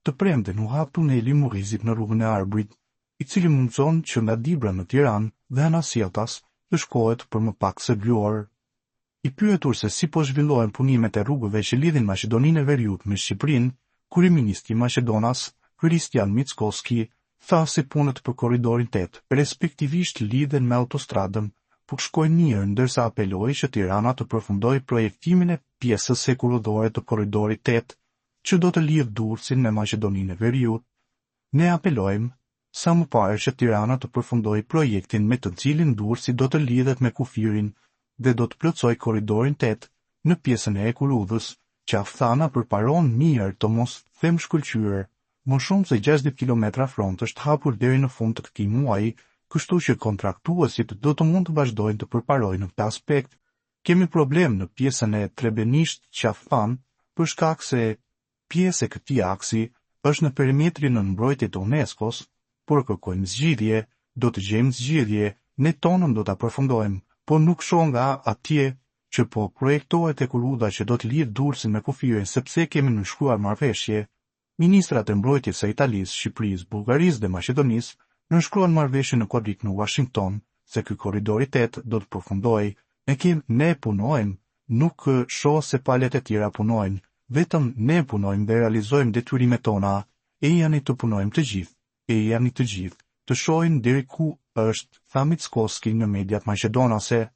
Të premten u hap tuneli i Murrizit në Rrugën e Arbrit, i cili mundëson që nga Dibra në Tiranë dhe anasjelltas të shkohet për më pak se dy orë. I pyetur se si po zhvillohen punimet e rrugëve që lidhin Maqedoninë e Veriut me Shqipërinë, kryeministri maqedonas, Hristijan Mickoski, tha se punët për Korridorin tetë, respektivisht lidhen me autostradën, po shkojnë mirë ndërsa apeloi që Tirana të përfundojë projektimin e pjesës hekurudhore të Korridorit tetë, që do të lidhë Durrësin me Maqedoninë e Veriut. Ne apelojmë sa më parë që Tirana të përfundojë projektin me të cilin Durrësi do të lidhet me kufirin dhe do të plotësojë Korridorin tetë në pjesën e hekurudhës. Qafë Thana përparon mirë, të mos them shkëlqyer. Më shumë se 60 kilometra front është hapur deri në fund të këtij muaji, kështu që kontraktuesit do të mund të vazhdojnë të përparojnë në këtë aspekt. Kemi problem në pjesën e Trebenisht-Qafë Thanë për shkak se pjesë e këtij aksi është në perimetrin nën mbrojtje të UNESCO-s, por kërkojmë zgjidhje, do të gjejmë zgjidhje, ne tonën do ta përfundojmë, por nuk shoh nga atje që po projektohet hekurudha që do të lidhë Durrësin me kufirin sepse kemi nënshkruar marrëveshje. Ministrat e Mbrojtjes së Italisë, Shqipërisë, Bullgarisë dhe Maqedonisë nënshkruan marrëveshje në korrik në Uashington se ky korridor i tetë do të përfundojë. Ne kemi, ne punojmë, nuk shoh se palët e tjera punojnë, vetëm ne punojmë dhe realizojmë detyrimet tona, ejani të punojmë të gjithë, ejani të gjithë, të shohim deri ku është, tha Mickoski në mediat maqedonase.